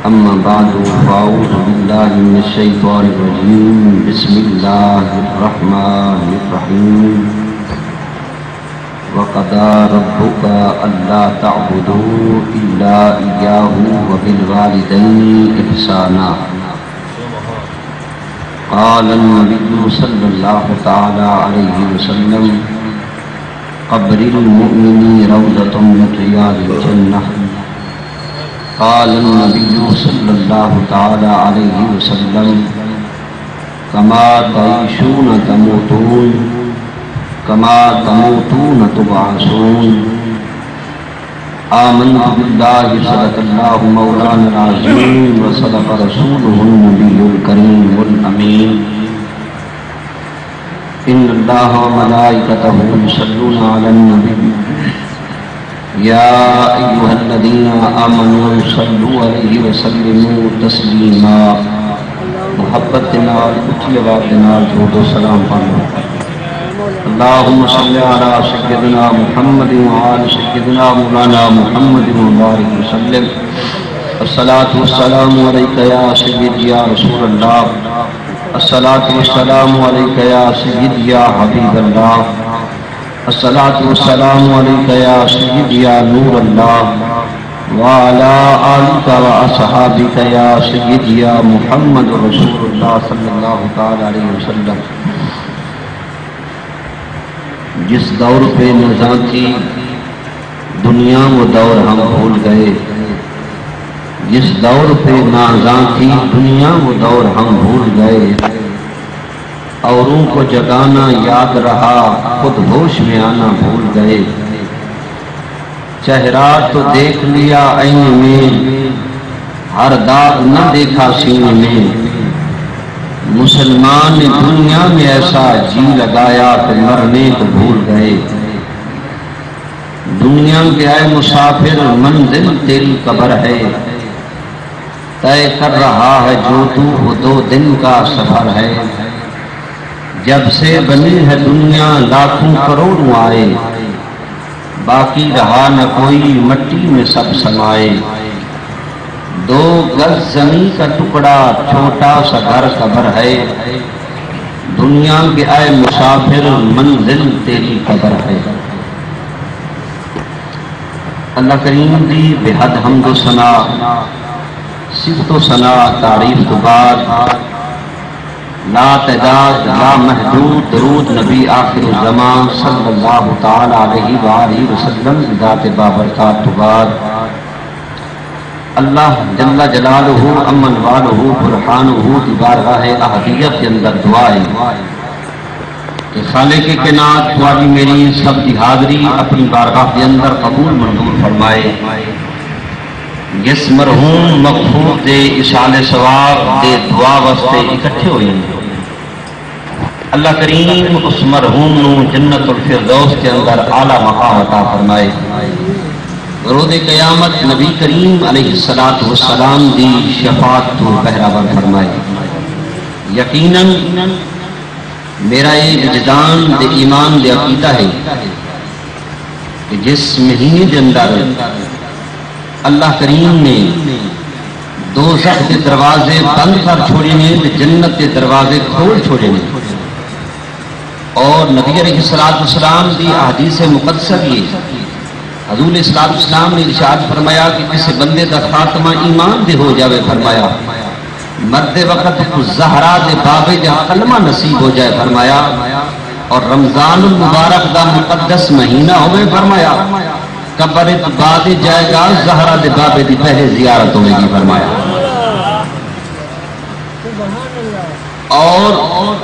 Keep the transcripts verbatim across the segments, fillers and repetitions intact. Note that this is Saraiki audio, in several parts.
أما بعد، فأعوذ بالله من الشيطان الرجيم. بسم الله الرحمن الرحيم. وقضى ربك ألا تعبدوا إلا إياه وبالوالدين إحسانا. قال النبي صلى الله تعالى عليه وسلم: قبر المؤمن روضة من رياض الجنة. قال النبي صلى الله تعالى عليه وسلم: كما تعيشون تموتون، كما تموتون تبعثون. آمنت بالله، صدق الله مولانا العظيم، وصدق رسوله النبي الكريم الأمين. إن الله وملائكته يصلون على النبي، يا أيها الذين آمنوا صلوا عليه وسلموا تسليما. محبت دے نال، اچھی آواز دے نال درود و سلام پڑھو۔ اللهم صل على سيدنا محمد وآل سيدنا مولانا محمد وبارك وسلم. الصلاة والسلام عليك يا سيدي يا رسول الله. الصلاة والسلام عليك يا سيدي يا حبيب الله. الصلاة والسلام عليك يا سيدي يا نور الله، وعلى آلك وأصحابك يا سيدي يا محمد رسول الله صلى الله تعالى عليه وسلم. جس دور پہ نازاں تھی دنیا، وہ دور ہم بھول گئے۔ جس دور پہ نازاں تھی دنیا، وہ دور ہم بھول گئے۔ اوروں کو جگانا یاد رہا، خود ہوش میں آنا بھول گئے۔ چہرہ تو دیکھ لیا عین میں، ہر داغ نہ دیکھا سینے میں۔ مسلمان نے دنیا میں ایسا جی لگایا کہ مرنے کو بھول گئے۔ دنیا کے اے مسافر، منزل تیری قبر ہے۔ طے کر رہا ہے جو تو، وہ دو دن کا سفر ہے۔ جب سے بنی ہے دنیا، لاکھوں کروڑوں آئے، باقی رہا نہ کوئی، مٹی میں سب سمائے۔ دو گز زمین کا ٹکڑا، چھوٹا سا گھر قبر ہے۔ دنیا کے اے مسافر، منزل تیری قبر ہے۔ اللہ کریم دی بے حد حمد و ثنا، صفت و ثنا، تعریف تو بعد لا تعداد، لا محدود درود نبی آخر الزمان صلی اللہ تعالی علیہ وآلہ وسلم دی ذات بابرکات تو بعد، اللہ جل جلالہ، امن والہ، برہانہ دی بارگاہ احدیت دے اندر دعا ہے کہ خالق کائنات، تہاݙی میری سب دی حاضری اپݨی بارگاہ دے اندر قبول منظور فرمائے۔ جس مرحوم مغفور دے ایصال ثواب دے دعا واسطے اکٹھے ہوئے ہیں، اللہ کریم اس مرحوم نوں جنت الفردوس دے اندر اعلیٰ مقام عطا فرمائے۔ روز قیامت نبی کریم علیہ الصلوۃ والسلام دی شفاعت توں بہرہ ور فرمائے۔ یقیناً میرا اے وجدان تے ایمان دے عقیدہ ہے کہ جس مہینے دے اندر اللہ کریم نے دوزخ دے دروازے بند کر چھوڑے نے تے جنت دے دروازے کھول چھوڑے نے، اور نبی علیہ الصلوۃ والسلام دی احادیث مقدسہ بھی ہے۔ حضور علیہ الصلوۃ والسلام نے ارشاد فرمایا کہ کسی بندے دا خاتمہ ایمان دے ہو جاوے، فرمایا، مردے وقت کوں زہرا دے بابے دا کلمہ نصیب ہو جائے، فرمایا، اور رمضان المبارک دا مقدس مہینہ ہووے، فرمایا، قبر اچ بعد جائے گا، زہرا دے بابے دی پہلے زیارت ہوے گی، فرمایا۔ اور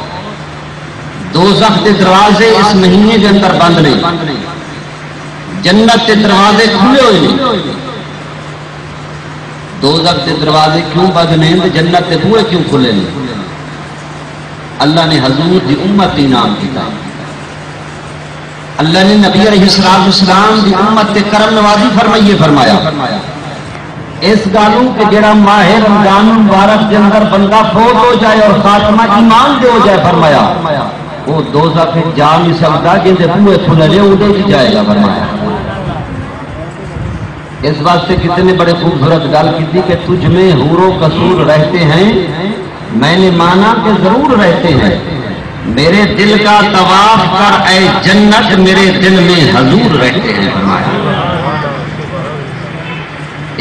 دوزخ دے دروازے اس مہینے دے اندر بند نے، جنت دے دروازے کھلے ہوئے نے۔ دوزخ دے دروازے کیوں بند نے تے جنت دے بوہے کیوں کھلے نے؟ اللہ نے حضور دی امت دی انعام کیتا۔ اللہ نے نبی علیہ الصلوۃ والسلام دی امت تے کرم نوازی فرمائیے، فرمایا۔ اس گالوں کہ جڑا ماہ رمضان المبارک دے اندر بندہ فوت ہو جائے اور خاتمہ ایمان دے ہو جائے، فرمایا، وہ دوزخ وچ جا نہیں سکدا، جیندے بوہے کھلے نے، اودے وچ جائے گا، فرمایا۔ اس واسطے کتنے بڑے خوبصورت گل کی تھی کہ تجھ میں حور و قصور رہتے ہیں، میں نے مانا کہ ضرور رہتے ہیں، میرے دل کا طواف کر اے جنت، میرے دل میں حضور رہتے ہیں، فرمایا۔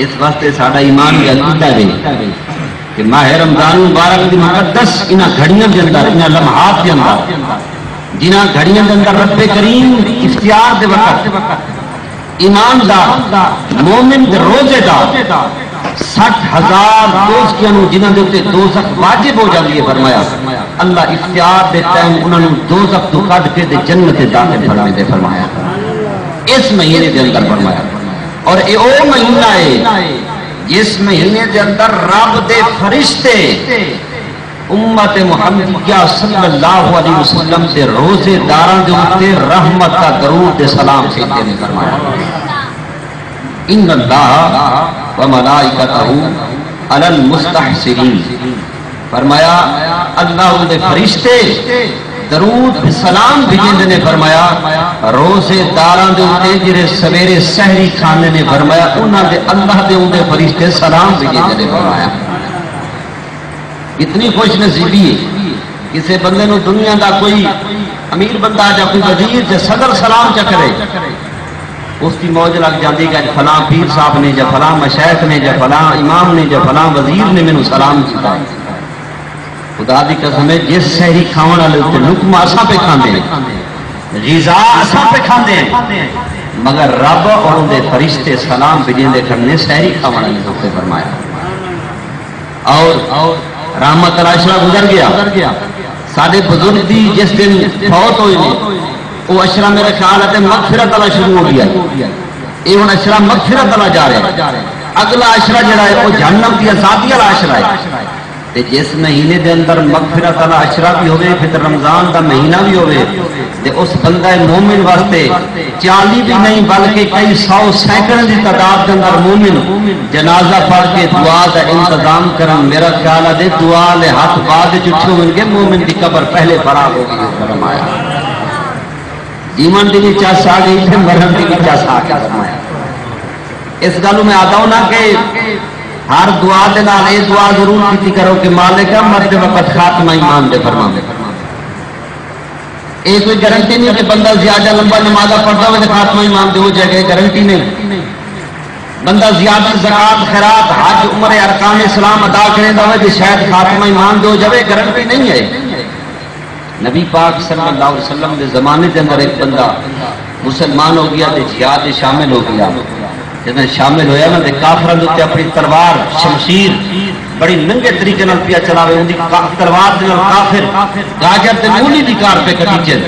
اس واسطے ساڈا ایمان دا عقیدہ ہے کہ ماہ رمضان مبارک دی مقدس انہاں گھڑیاں دے اندر، انہاں لمحات دے اندر، جنہاں گھڑیاں دے اندر رب کریم افطار دے وقت ایماندار مومن دے روزے دار سٹھ ہزار دوزخیاں نوں، جنہاں دے اتے دوزخ واجب ہو جاندی ہے، فرمایا اللہ افطار دے ٹائم انہاں نوں دوزخ توں کڈھ کے تے جنت دے داخل فرمیندے، فرمایا اس مہینے دے اندر، فرمایا۔ اور اے او مہینہ ہے جس مہینے دے اندر رب دے فرشتے امت محمدیہ صلی اللہ علیہ وسلم دے روزے داراں دے اتے رحمت دا درود تے سلام بھیجدے نے، فرمایا ان اللہ و ملائکتہ علی المستحسرین، فرمایا اللہ دے فرشتے درود تے سلام بھیجدے نے، فرمایا روزے داراں دے اتے جڑے سویرے سحری کھاندے نے، فرمایا انہاں دے اللہ دے اوندے فرشتے سلام بھیجدے نے، فرمایا اتنی خوش نصیبی ہے۔ کسے بندے نوں دنیا دا کوئی امیر بندہ یا کوئی وزیر یا صدر سلام چا کرے، اس دی موج لگ جاندی کہ اڄ فلاں پیر صاحب نے یا فلاں مشائخ نے یا فلاں امام نے یا فلاں وزیر نے مینوں سلام کیتا ہے۔ خدا دی قسم ہے، جس سحری کھاوݨ والے اتے لقمہ اساں پہ کھاندے ہیں، غذا اساں پہ کھاندے ہیں، مگر رب اور دے فرشتے سلام بھیجیندے کھڑنے سحری کھاوݨ والے اتے، فرمایا۔ اور رحمت والا عشرہ گزر گیا۔ ساڈے بزرگ دی جس دن فوت ہوئے نے، وہ عشرہ میرے خیال ہے مغفرت والا شروع ہو گیا۔ یہ ہن عشرہ مغفرت والا جا رہا ہے۔ اگلا عشرہ جڑا ہے، وہ جہنم دی آزادی والا عشرہ ہے۔ تے جس مہینے دے اندر مغفرت والا عشرہ بھی ہوئے، پھر رمضان دا مہینہ بھی ہوئے، تے اس بندہ مومن واسطے چالی بھی نہیں بلکہ کئی سو سینکڑے دی تعداد دے اندر مومن جنازہ پڑھ کے دعا دا انتظام کرن۔ میرا خیال ہے جے دعا لے ہاتھ بعد وچ اٹھے ہون گے، مومن دی قبر پہلے فراغ ہو گئی، فرمایا۔ جیون دی بھی چس آ گئی تے مرن دی بھی چس آ گئی، فرمایا۔ اس گل میں آتا ہوں نا کہ ہر دعا دے نال اے دعا ضرور کیتی کرو کہ مالک مرد وقت خاتمہ ایمان دے فرماوے۔ اے کوئی گارنٹی نہیں کہ بندہ زیادہ لمبا نمازاں پڑھدا ہوئے تے خاتمہ ایمان دے ہو جائے گا، اے گارنٹی نہیں۔ بندہ زیادہ زکوٰۃ، خیرات، حج، عمرے، ارکان اسلام ادا کریندا ہوئے تے شاید خاتمہ ایمان دے ہو جاوے، اے گارنٹی نہیں ہے۔ نبی پاک صلی اللہ علیہ وسلم دے زمانے دے اندر ایک بندہ مسلمان ہو گیا تے جہاد وچ شامل ہو گیا۔ جدوں شامل ہویا نا تے کافراں دے اُتے اپݨی تلوار، شمشیر، بڑی ننگے طریقے نال پیا چلاوے، اوندی کا-، تلوار دے نال کافر گاجر تے مولی دی کار پئے کٹیچن۔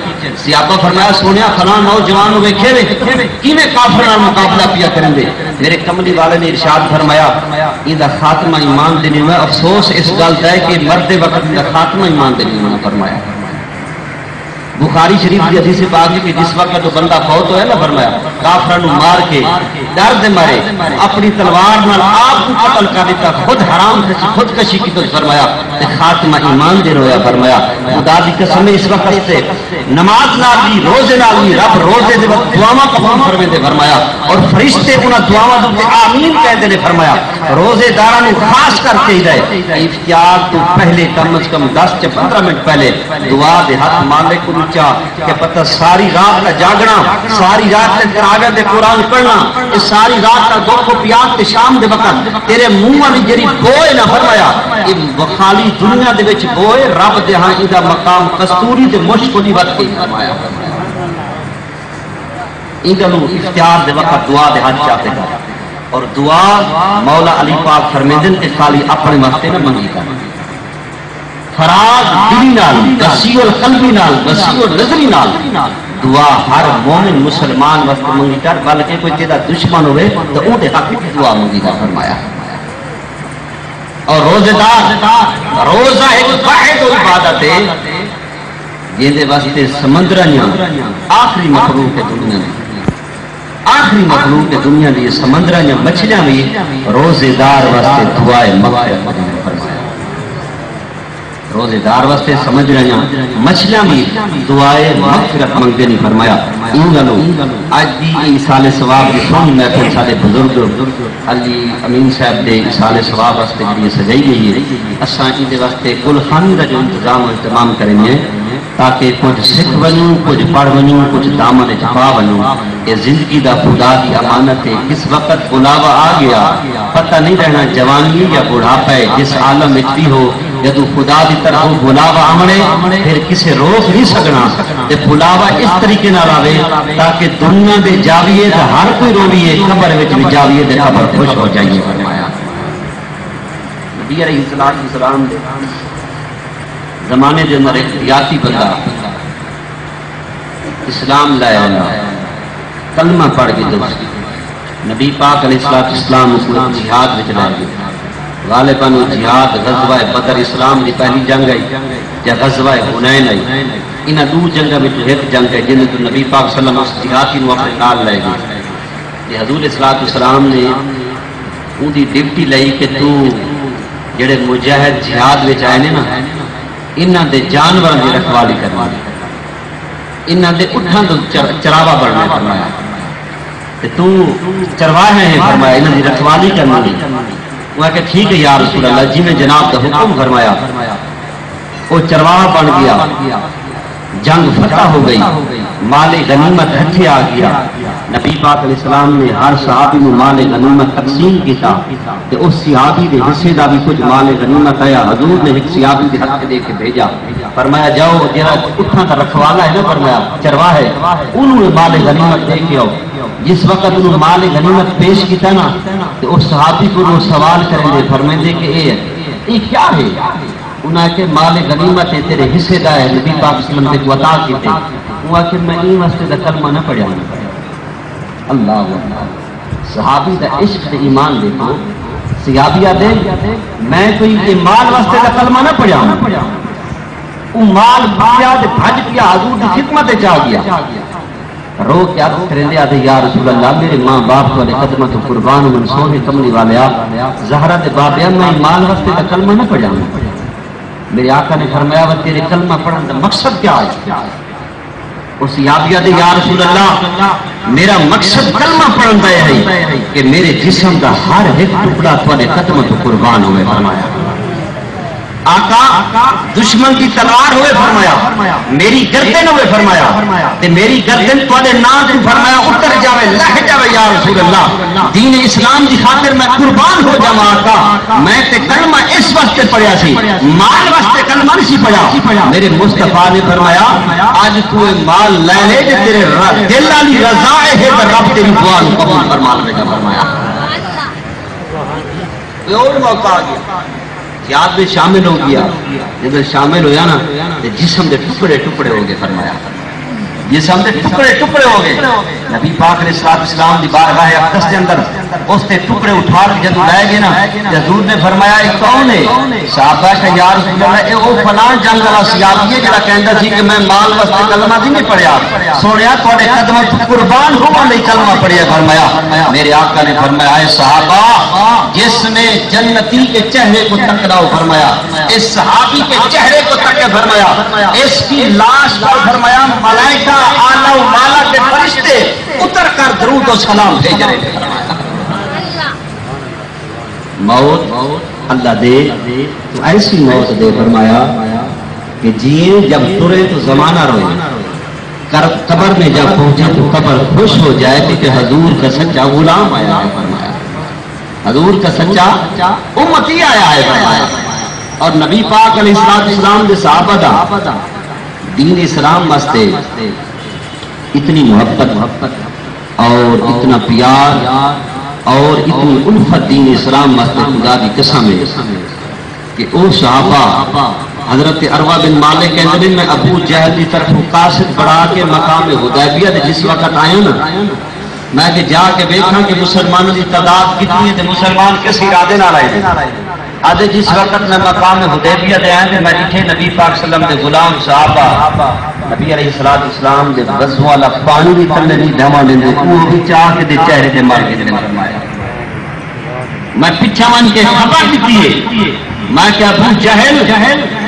صحابہ فرمایا، سوہݨیا، فلاں نوجوان نوں ویکھے وے، کیویں کافر نال مقابلہ پیا کریندے؟ میرے کملی والے نے ارشاد فرمایا، ایندا خاتمہ ایمان دے نال ہے، افسوس اس گل دا ہے کہ مردے وقت دا خاتمہ ایمان دے نال ہے، فرمایا۔ بخاری شریف دی حدیث پاک ہے کہ جس وقت وہ بندہ فوت ہویا نا، فرمایا، کافراں نوں مار کے ڈر دے مارے اپݨی تلوار نال آپ کوں قتل کر ݙتا، خود حرام کشی، خودکشی کیتی، فرمایا، تے خاتمہ ایمان دے نال ہویا، فرمایا۔ خدا دی قسم ہے، اس وقت تے نماز نال وی، روزے نال وی، رب روزے دے وقت دعاواں قبول فرمیندے، فرمایا، اور فرشتے انہاں دعاواں دے اُتے آمین کہندے نے، فرمایا۔ روزے داراں نوں خاص کر چاہیدا ہے کہ افطار توں پہلے کم از کم دس چ پندرہ منٹ پہلے دعا دے ہتھ مالک کوں چا، کیا پتہ ساری رات دا جاگݨا، ساری رات دے تراویح تے قرآن پڑھݨا، اے ساری رات دا دکھ و پیاس تے شام دے وقت تیرے منہ والی جڑی بو ہے نا، فرمایا، اے خالی دنیا دے وچ بو ہے، رب دے ہاں ایندا مقام کستوری دے مشک کوں ودھ کے، فرمایا۔ ایندا نوں افطار دے وقت دعا دے ہتھ چاتے کر، اور دعا مولا علی پاک فرمیندن کہ خالی اپݨے واسطے نہ منگی کر۔ فراغ دلی نال، وسیع القلبی نال، وسیع النظری نال دعا ہر مومن مسلمان واسطے منگی کر، بلکہ کوئی تیرا دشمن ہوئے تو اون دے حق وچ دعا منگی کر، فرمایا۔ اور روزے دار، روزہ ایک واحد عبادت ہے جیندے واسطے سمندراں دیاں آخری مخلوق ہے دنیا دی، آخری مخلوق ہے دنیا دی، سمندراں دیاں مچھلیاں وی روزے دار واسطے دعائے مغفرت کریندیاں، فرمایا۔ روزے دار واسطے سمجھ رہے ہیں، مچھلیاں بھی دعائے مغفرت منگدے نہیں۔ فرمایا ایں گالوں اج دی اے ایصال ثواب دی سوہنی محفل ساڈے بزرگ علی امین صاحب دے ایصال ثواب واسطے جڑی سجائی گئی ہے، اساں ایندے واسطے گل خوانی دا جو انتظام و اہتمام کریں گے تاکہ کچھ سکھ ونجوں، کچھ پڑھ ونجوں، کچھ دامن اچ پا ونجوں۔ اے زندگی دا خدا دی امانت ہے، کس وقت بلاوا آ گیا پتہ نہیں رہنا، جوانی یا بڑھاپا ہے، جس عالم اچ بھی ہو، جدوں خدا دی طرفوں بلاوا آوݨے، پھر کسے روک نہیں سڳݨا۔ تے بلاوا اس طریقے نال آوے تاکہ دنیا دے جاویے تے ہر کوئی روویے، قبر وچ بھی جاویے تے قبر خوش ہو جائیے۔ فرمایا نبی علیہ الصلوۃ والسلام دے زمانے دے اندر ایک دیہاتی بندہ اسلام لے آیا، کلمہ پڑھ کے دوست نبی پاک علیہ الصلوۃ والسلام اس کو جہاد وچ لے گئے۔ غالباً وہ جہاد غزوہ بدر اسلام دی پہلی جنگ ہے یا غزوہ حنین ہے۔ انہاں دو جنگاں وچ ایک جنگ ہے جن تو نبی پاک صلی اللہ علیہ وسلم اس جہادی نو اپنے نال لے گئے۔ تے حضور علیہ الصلوۃ والسلام نے اون دی ڈیوٹی لئی کہ تو جڑے مجاہد جہاد وچ آئے نے نا، انہاں دے جانوراں دی رکھوالی کرنی، انہاں دے اٹھاں دا چر-، چراوا بننا۔ فرمایا تے تو چرواہے ہیں، فرمایا انہاں دی رکھوالی کرنی ہے۔ وہ آکھیا ٹھیک ہے یا رسول اللہ، جی میں جناب دا حکم۔ فرمایا او چرواہا بݨ ڳیا، جنگ فتح ہو ڳئی، مال غنیمت ہتھے آ ڳیا۔ نبی پاک علیہ السلام نے ہر صحابی نوں مال غنیمت تقسیم کیتا تے اس صحابی دے حصے دا وی کجھ مال غنیمت آیا۔ حضور نے ہک صحابی دے ہتھ تے ݙے کے بھیجا، فرمایا جاؤ جیڑھا اتھاں دا رکھوالا ہے نا، فرمایا چرواہا ہے، اونوں اے مال غنیمت ݙے کے آؤ۔ جس وقت اونوں مال غنیمت پیش کیتا نا تے او صحابی کولوں سوال کریندے، فرمیندے کہ اے اے کیا ہے؟ انہاں آکھیا مال غنیمت ہے، تیرے حصے دا ہے، نبی پاک صلی اللہ علیہ وسلم تیکوں عطا کیتے۔ اوں آکھیا میں ایں واسطے دا کلمہ نہ پڑھیا۔ اللہ اکبر۔ صحابی دا عشق تے ایمان ݙیکھو۔ صحابی آہدے میں کوئی اے مال واسطے دا کلمہ نہ پڑھیا۔ او مال پیا تے بھڄ پیا حضور دی خدمت وچ آ ڳیا۔ رو کے عرض کریندے آہدے، یا رسول اللہ، میرے ماں باپ تہاݙے قدماں توں قربان ہوون، سوہݨے کملی والیا، زہرا دے بابیا، میں مال واسطے تاں کلمہ نہ پڑھیا۔ میرے آقا نے فرمایا، وہ تیرے کلمہ پڑھن دا مقصد کیا ہے؟ اس صحابی آہدے، یا رسول اللہ، میرا مقصد کلمہ پڑھن دا ہے کہ میرے جسم دا ہر ایک ٹکڑا تہاݙے قدماں توں قربان ہووے۔ فرمایا آقا، دشمن دی تلوار ہووے، فرمایا، میری گردن ہووے، فرمایا، تے میری گردن تہاݙے ناں توں، فرمایا، اتر جاوے، لہہ جاوے، یا رسول اللہ، دین اسلام دی خاطر میں قربان ہو جاواں۔ آقا، میں تے کلمہ اس واسطے پڑھیا سی، مال واسطے کلمہ نہیں سی پڑھیا۔ میرے مصطفیٰ نے فرمایا، اڄ تو اے مال لے لے تے تیرے ر-، دل والی رضا ہے تے رب تیری دعا نوں قبول فرما لے۔ فرمایا تے اور موقع آ ڳیا، جہاد میں شامل ہو ڳیا۔ جدوں شامل ہویا نا تے جسم دے ٹکڑے ٹکڑے ہو ڳئے۔ فرمایا جسم دے ٹکڑے ٹکڑے ہو ڳئے۔ نبی پاک علیہ الصلوۃ والسلام دی بارگاہ اقدس دے اندر اس دے ٹکڑے اٹھا کے جدوں لے ڳئے نا تے حضور نے فرمایا، اے کون ہے؟ صحابہ کہ یا رسول اللہ، اے او فلاں جنگ والا صحابی ہے جڑا کہندا سی کہ میں مال واسطے کلمہ بھی نہیں پڑھیا۔ سوہݨیا، تہاݙے قدماں توں قربان ہووݨ لئی کلمہ پڑھیا۔ فرمایا، میرے آقا نے فرمایا، اے صحابہ، جس نے جنتی کے چہرے کو تکنا ہو، فرمایا، اس صحابی کے چہرے کو تکے، فرمایا، اس کی لاش پر، فرمایا، ملائکہ اعلیٰ و مالا کے فرشتے اتر کر درود و سلام بھیج رہے ہیں۔ فرمایا، موت اللہ دے، تو ایسی موت دے، فرمایا، کہ جیئے جب ٹرے تو زمانہ روئے، کر-، قبر میں جب پہنچے تو قبر خوش ہو جائے، کیونکہ حضور کا سچا غلام آیا ہے۔ فرمایا، حضور کا سچا امتی آیا ہے۔ فرمایا، اور نبی پاک علیہ الصلوۃ والسلام دے صحابہ دا دین اسلام واسطے اتنی محبت اور اتنا پیار اور اتنی الفت دین اسلام واسطے، خدا دی قسم ہے کہ او صحابہ، حضرت عروہ بن مالک کہندے نے، میں ابو جہل دی طرفوں قاصد بݨا کے مقام حدیبیہ تے جس وقت آیا نا، میں کہ جا کے ویکھاں کہ مسلمانوں دی تعداد کتنی ہے تے مسلمان کس ارادے نال آئے نے۔ آہدے جس وقت میں مقام حدیبیہ تے آیا تے میں ݙٹھے نبی پاک صلی اللہ علیہ وسلم دے غلام صحابہ نبی علیہ الصلوۃ والسلام دے وضو والا پاݨی وی تلے نہیں ݙاوݨ ݙیندے، او وی چا کے دے چہرے تے مر ڳئے۔ فرمایا، میں پچھاں ونڄ کے خبر ݙتی ہے۔ میں کہیا، ابو جہل،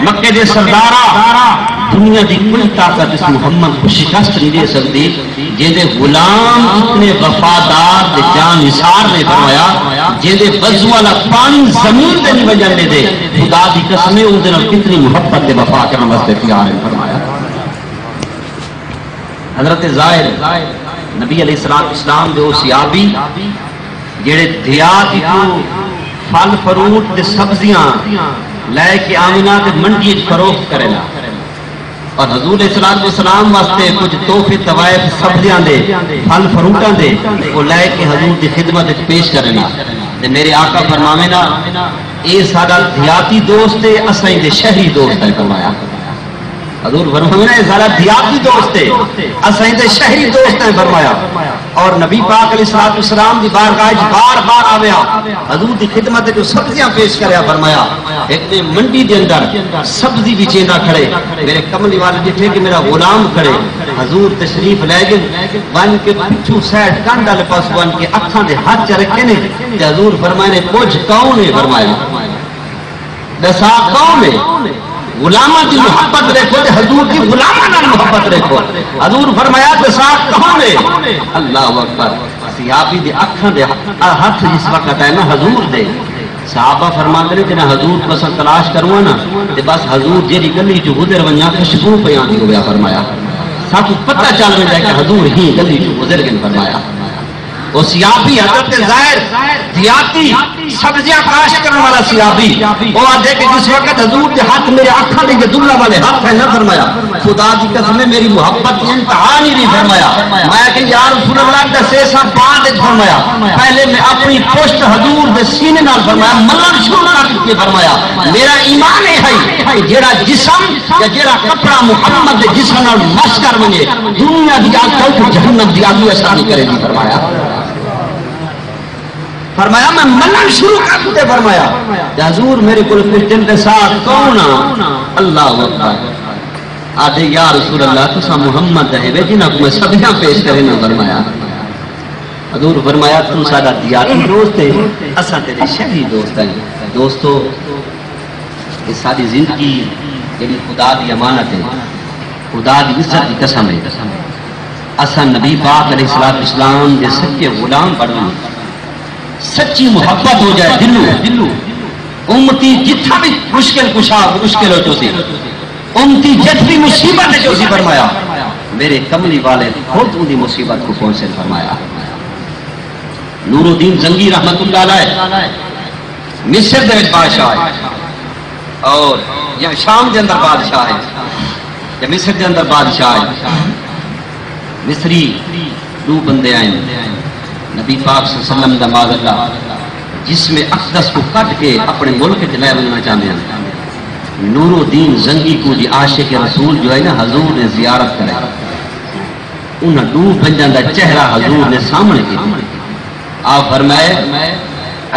مکے دے سردارا، دنیا دی کوئی طاقت اس محمد کوں شکست نہیں ݙے سڳدی۔ جیندے غلام اتنے وفادار تے جان نثار نے فرمایا، جیندے وضو والا پانی زمین تے نہیں ونڄݨ ݙیندے، خدا دی قسم ہے، اوندے نال کتنی محبت تے وفا کرݨ واسطے تیار ہے فرمایا۔ حضرت زائر، نبی علیہ الصلوۃ والسلام دے او صحابی جڑے دیہات توں پھل فروٹ تے سبزیاں لے کے آوینا تے منڈی وچ فروخت کرینا، اور حضور علیہ الصلوۃ والسلام واسطے کچھ تحفے، تحائف، سبزیاں دے، پھل فروٹاں دے، او لے کے حضور دی خدمت وچ پیش کرینا۔ تے میرے آقا فرماوینا، اے ساڈا دیہاتی دوست ہے، اساں ایندے شہری دوست ہیں، فرمایا۔ حضور فرماوینا، اے ساڈا دیہاتی دوست ہے، اساں ایندے شہری دوست ہیں، فرمایا۔ اور نبی پاک علیہ الصلوۃ والسلام دی بارگاہ وچ بار بار آویا، حضور دی خدمت وچ سبزیاں پیش کریا، فرمایا، ہک ݙینہہ منڈی دے اندر سبزی وچیندا کھڑے، میرے کملی والے ݙٹھے کہ میرا غلام کھڑے، حضور تشریف لے ڳئے، ونڄ کے پچھوں سائیڈ کندھ والے پاسوں ونڄ کے اکھاں دے ہتھ چ رکھے نے، تے حضور فرمائے نے، پچھ کون ہے؟ فرمایا، ݙسا کون ہے؟ غلاماں دی محبت ݙیکھو تے حضور دی غلاماں نال محبت ݙیکھو۔ حضور فرمایا، ݙسا کون ہے؟ اللہ اکبر۔ صحابی دے اکھاں دے ہ-، ہتھ جس وقت آئے نا حضور دے، صحابہ فرماندے نے، جݙاں حضور کوں اساں تلاش کروں نا، تے بس حضور جیڑھی ڳلی چوں گزر ونڄاں، خوشبو پئی آندی ہووے، فرمایا۔ ساکوں پتہ چل ویندا ہے کہ حضور ہی ڳلی چوں گزر ڳئے، فرمایا۔ او صحابی حضرت زائر، دیہاتی، سبزیاں کاشت کرݨ والا صحابی، او آہدے کہ جس وقت حضور دے ہتھ میرے اکھاں دے دلہ والے ہتھ ہیں نا، فرمایا، خدا دی قسم ہے، میری محبت دی انتہا نہیں رہی، فرمایا۔ میں کہ یا رسول اللہ، ݙسیساں بعد وچ، فرمایا، پہلے میں اپݨی پشت حضور دے سینے نال، فرمایا، ملݨ شروع کر ݙتی، فرمایا، میرا ایمان اے ہے کہ جیڑھا جسم یا جیڑھا کپڑا محمد دے جسم نال مس کر ونڄے، دنیا دی اڳ تاں جہنم دی اڳ وی اثر نہیں کریندی، فرمایا۔ فرمایا، میں ملݨ شروع کر ݙتے، فرمایا۔ تے حضور میرے کول پچھدن، ݙسا کون آ؟ اللہ اکبر۔ آہدے، یا رسول اللہ، تساں محمد ہے وے جنہاں کوں میں سبزیاں پیش کرینا، فرمایا۔ حضور فرمایا، توں ساڈا دیہاتی دوست ہے، اساں تیرے شہری دوست ہیں۔ دوستو، اے ساݙی زندگی جیڑھی خدا دی امانت ہے، خدا دی عزت دی قسم ہے۔ اساں نبی پاک علیہ الصلوۃ والسلام دے سچے غلام بݨوں، سچی محبت ہو جائے دلوں، امتی جتھاں وی مشکل کشا مشکل ہو چوسی، امتی جتھ وی مصیبت وچ ہوسی، فرمایا، میرے کملی والے خود اوندی مصیبت کوں پہنچن، فرمایا۔ نور الدین زنگی رحمت اللہ علیہ مصر دے وچ بادشاہ ہے، اور یا شام دے اندر بادشاہ ہے، یا مصر دے اندر بادشاہ ہے۔ مصری ݙو بندے آئے، نبی پاک صلی اللہ علیہ وسلم دا، معاذ اللہ، جسم اقدس کوں کڈھ کے اپݨے ملک وچ لے ونڄݨا چاہندے ہن۔ نور الدین زنگی کوں جی عاشق رسول جو ہے نا، حضور نے زیارت کرے، انہاں ݙو بندیاں دا چہرہ حضور نے سامݨے کیتے۔ آپ فرمائے،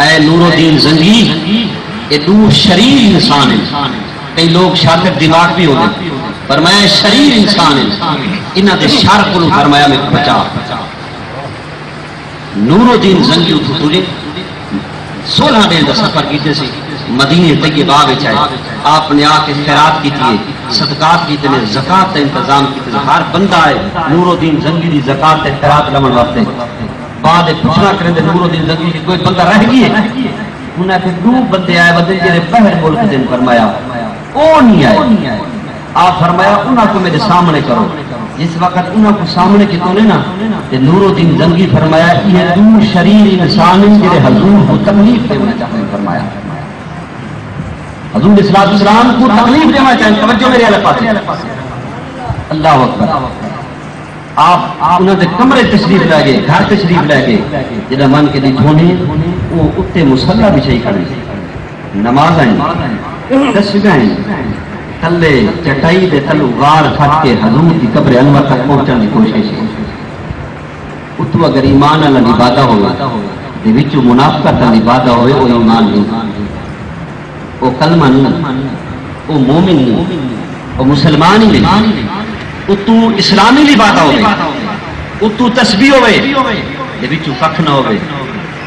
اے نور الدین زنگی، اے ݙو شریر انسان ہن۔ کئی لوگ شاطر دماغ وی ہوندے۔ فرمایا، شریر انسان ہن، انہاں دے شر کولوں، فرمایا، میکوں بچا۔ نور الدین زنگی اتھوں ٹرے، سولہ ݙینھ دا سفر کیتے سی، مدینے طیبہ وچ آئے۔ آپ نے آ کے خیرات کیتی ہے، صدقات کیتے نے، زکوٰۃ دا انتظام کیتے نے۔ ہر بندہ آئے نور الدین زنگی دی زکوٰۃ تے خیرات لوݨ واسطے۔ بعد وچ پچھݨا کریندے نور الدین زنگی کہ کوئی بندہ رہ ڳئے؟ انہاں آکھیا، ݙو بندے آئے ودن جیڑھے ٻاہر ملک دے ہن، فرمایا، او نہیں آئے۔ آپ فرمایا، انہاں کوں میرے سامݨے کرو۔ جس وقت انہاں کوں سامݨے کیتو نے نا، تے نور الدین زنگی فرمایا، ایہ ݙو شریر انسان ہن جیڑھے حضور کوں تکلیف ݙیوݨا چاہندے ہن، فرمایا۔ حضور علیہ الصلوۃ والسلام کوں تکلیف ݙیوݨا چاہندے، توجہ میرے والے پاسے۔ اللہ اکبر۔ آپ انہاں دے کمرے تشریف لے ڳئے، گھر تشریف لے ڳئے۔ جݙاں ونڄ کے ݙٹھو نے، او اتے مصلی بچھائی کھڑے، نماز آئیں، تسبیح آئیں، تلے چٹائی دے تلوں غار پھٹ کے حضور دی قبر انور تک پہنچݨ دی کوشش ہے۔ اتوں اگر ایمان والا لبادہ ہووے، تے وچوں منافقت دا لبادہ ہووے، او ایمان نہیں۔ او کلمہ نہیں، او مومن نہیں، او مسلمان ہی نہیں۔ اتوں اسلامی لبادہ ہووے، اتوں تسبیح ہووے، تے وچوں ککھ نہ ہووے،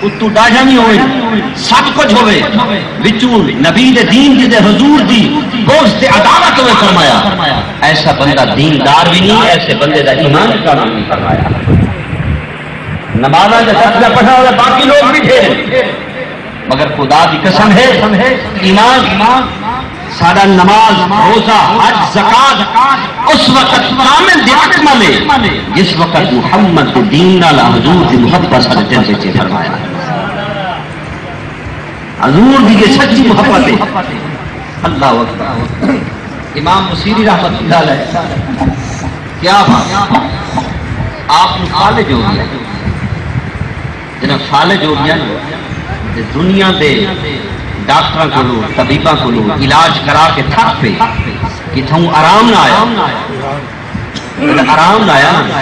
اتوں ݙاڈھیاں وی ہوون، سب کجھ ہووے، وچوں نبی دے دین دی تے حضور دی بغض تے عداوت ہووے۔ فرمایا، ایسا بندہ دیندار وی نہیں، ایسے بندے دا ایمان کامل نہیں۔ فرمایا، نمازاں دے سچ دا پڑھݨ والے باقی لوگ وی ڈھیر ہن، مگر خدا دی قسم ہے، ایمان، ساݙا نماز، روزہ، حج، زکوٰۃ اس وقت کامل تے اکمل ہے، جس وقت محمد دے دین نال حضور دی محبت ساݙے دل وچ ہے۔ فرمایا، حضور دی جے سچی محبت ہے۔ اللہ اکبر۔ امام بصیری رحمۃ اللہ علیہ، کیا بات، آپ نوں فالج ہو ڳیا۔ جنہاں فالج ہو ڳیا نا، تے دنیا دے ڈاکٹراں کولوں، طبیباں کولوں علاج کرا کے تھک پئے، کتھوں آرام نہ آیا۔ جݙاں آرام نہ آیا نا،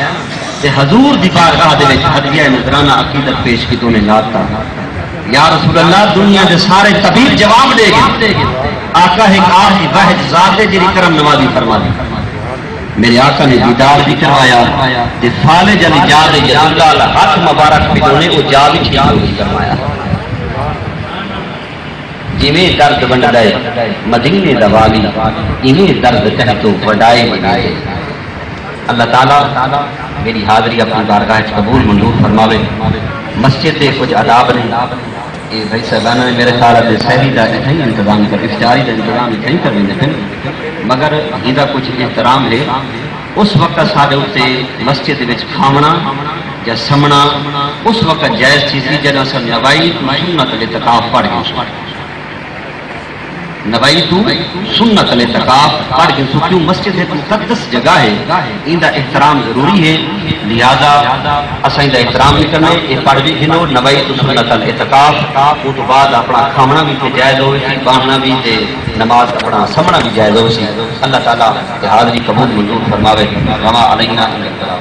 تے حضور دی بارگاہ دے وچ ہدیہ نذرانہ عقیدت پیش کیتوں نے ناتا، یا رسول اللہ، دنیا دے سارے طبیب جواب ݙے ڳئے، آقا ہک آخری واحد ذات ہے جیڑھی کرم نوازی فرما دی۔ میرے آقا نے دیدار وی کروایا تے فالج علی جا دے یداللہ آلا ہتھ مبارک پھدونے او جا وی ٹھیک ہو ڳئی۔ فرمایا، جیویں درد ونڈدا ہے مدینے دا والی، ایویں درد کہیں توں ونڈائے ونڄے۔ اللہ تعالیٰ میری حاضری اپݨی بارگاہ اچ قبول منظور فرماوے۔ مسجد دے کجھ آداب نے، اے بھائی صاحبانہ نے میرے خیال اچ سحری دا اتھائیں انتظام کر، افطاری دا انتظام اتھائیں کر ویندے پن، مگر ایندا کجھ احترام ہے۔ اس وقت ساݙے اتے مسجد وچ کھاوݨا یا سمݨا اس وقت جائز تھیسی جݙاں اساں نوائی سنت الاعتکاف پڑھ گھنسوں۔ نوائی سنت الاعتکاف پڑھ گھنسوں، کیوں مسجد ہک مقدس جگہ ہے، ایندا احترام ضروری ہے، لہذا اساں ایندا احترام وی کرݨے۔ اے پڑھ وی گھنو، نوائی سنت الاعتکاف، اوں توں بعد اپݨا کھاوݨا وی تے جائز ہووے سی، ٻاہݨا وی تے نماز اپݨا سمݨا وی جائز ہووے سی۔ اللہ تعالیٰ تے حاضری قبول منظور فرماوے۔ وما علینا الا البلاغ۔